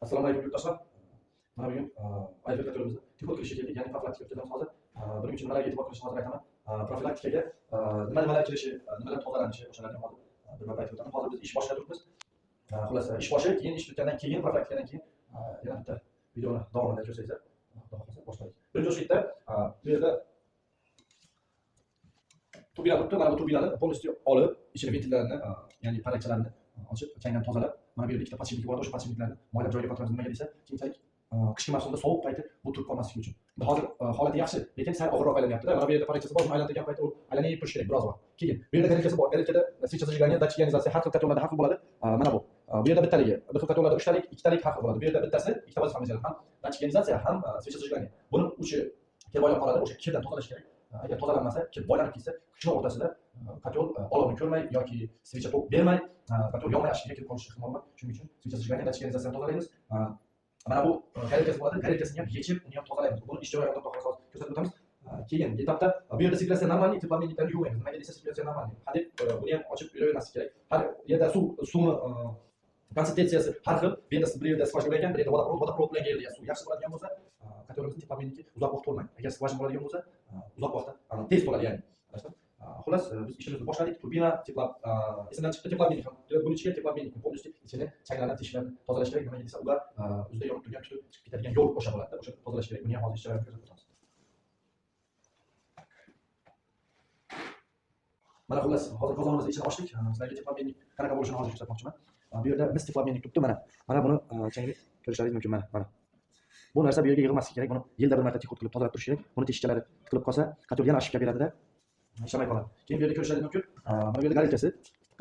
Assalomu alaykum yurtdoshlar. Mana bugun ayol doktorimizda tixot qilishga keldik, ya'ni profilaktika o'tkazamiz hozir. Buning uchun nimalarga e'tibor qilishni hozir aytaman. Profilaktikaga nimalar kirishi, nimalar tozalanishi, o'shalarni hozir bir-bir aytib o'taman. Hozir biz ish boshida turibmiz. Xullas, ish boshi, keyin ish bitgandan keyin, profilaktikadan keyin yana bitta videoni davomida ko'rsangizlar, xudo xohlasa boshladik. Birinchi o'rinda bu yerda turbina turibdi. Mana bu turbinani полностью olib, ichini ventillarini, ya'ni parrakchalarini ochib, changdan tozalab, mana bu yerda ikkita podshipnik bor, o'sha podshipniklarni moylab joyiga qotiramiz. Nimaga desa, keyinchalik qishki mavsumda sovuq payti bu turib qolmasligi uchun. Endi hozir holati yaxshi, lekin sal og'irroq aylanyapti-da. Mana bu yerda parrakchasi bor, uni aylantirgan paytda u aylanib turishi kerak biroz vaqt. Keyin bu yerda gorelkasi bor. Gorelkada свеча зажигания, датчик ионизация har xil kotellarda har xil bo'ladi. Mana bu. Bu yerda bittaligi, bir xil kotellarda uchtalik, ikkitalik har xil bo'ladi. Bu yerda bittasi, ikkita vazifani bajaradi. Ham датчик ионизация, ham свеча зажигания. Buni uchi kir boylab qoladi, o'sha kirdan tozalash kerak. Agar tozalanmasa, kir boylanib ketsa, qishni o'rtasida kotel olovni ko'rmay yoki свеча tok bermay, kotel yonmay ashkiga kirib qolishi ehtimoli bor. Shuning uchun свеча зажигания, датчик ионизацияni tozalaymiz. Mana bu gorelkasi bo'ladi. Gorelkasini ham yechib, uni ham tozalaymiz. Buni ish jarayonida hozir ko'rsatib o'tamiz. Keyin etapda bu yerda sirkulyatsiya normalniy, teplomenniklarni yuvmaymiz. Nimaga desa, sirkulyatsiya normalniy. Hadeb buni ham ochib yuravermaslik kerak. Har yerda suvni konsistensiyasi har xil. Bu yerda bir yerda skvajin bo'lar ekan, bir yerda водопровод bilan keladi. Suv yaxshi bo'ladigan bo'lsa, kotelimizni teplomenники uzoq vaqt to'lmaydi. Agar skvajin bo'ladigan bo'lsa, uzoq vaqtda tez to'ladi, ya'ni. Xullas, biz ishimizni boshladik. Turbina, esimdan chiqdi, teplomennik ham. Buni ichiga teplomennikni полностью ichini changlardan, teshiklarni tozalash kerak. Nimaga desa, ular o'zida yonib turgan, tutib chiqib ketadigan yo'l o'sha bo'ladi. O'sha tozalash kerak. Buni ham hozir ish jarayonini ko'rsatib o'tamiz. Mana xullas, hozir qozonimizni ichini ochdik. Sizlarga teplomennik qanaqa bo'lishini hozir ko'rsatmoqchiman. Bu yerda mis teplomennik turibdi mana. Mana buni changni ko'rishlaringiz mumkin mana, mana. Bu narsa bu yerga yig'ilmasligi kerak. Buni yilda bir marta tixot qilib tozalab turish kerak. Buni teshikchalari tiqilib qolsa, kotel yana ashibga beradida, ishlamay qoladi. Keyin bu yerda ko'rishlaringiz mumkin. Mana bu yerda gorelkasi.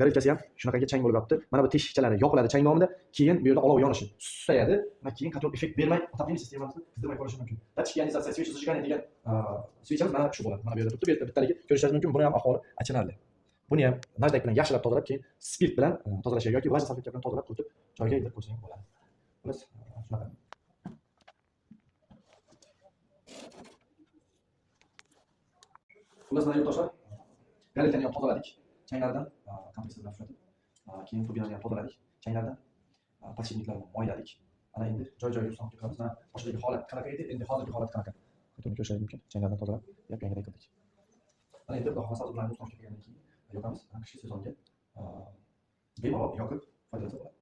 Gorelkasi ham shunaqangi chang bo'lib yotibdi. Mana bu teshikchalari yopiladi chang davomida, keyin bu yerda olov yonishi susayadi va keyin kotel effekt bermay, отопление sistemamizni qizdirmay qolishi mumkin. Датчик ионизация, свеча зажигания degan свечamiz mana shu bo'ladi. Mana bu yerda turibdi. Bu yerda bittaligi ko'rishlaringiz mumkin. Buni ham ahvoli achinarli. Buni ham najdak bilan yaxshilab tozalab, keyin spirt bilan tozalash kerak yoki влажный salfetka bilan tozalab, quritib joyiga yedirib qo'ysa ham bo'ladi. Xullas, shunaqa. Xullas, mana yurtdoshlar, gorelkani ham tozaladik changlardan, kompressor bilan puflatib, keyin turbinani ham tozaladik changlardan, podshipniklarni moyladik. Ana endi joy-joyiga ustohga qilamiz. Mana boshidagi holat qanaqa edi, endi hozirgi holat qanaqa? Buni ko'rishingiz mumkin. Changlardan tozalab, yap-yangiday qildik. Mana endi xudo xohlasa bularni ustohga qilgandan keyin yoqamiz. Qishki sezonga bemalol yoqib foydalansa bo'ladi.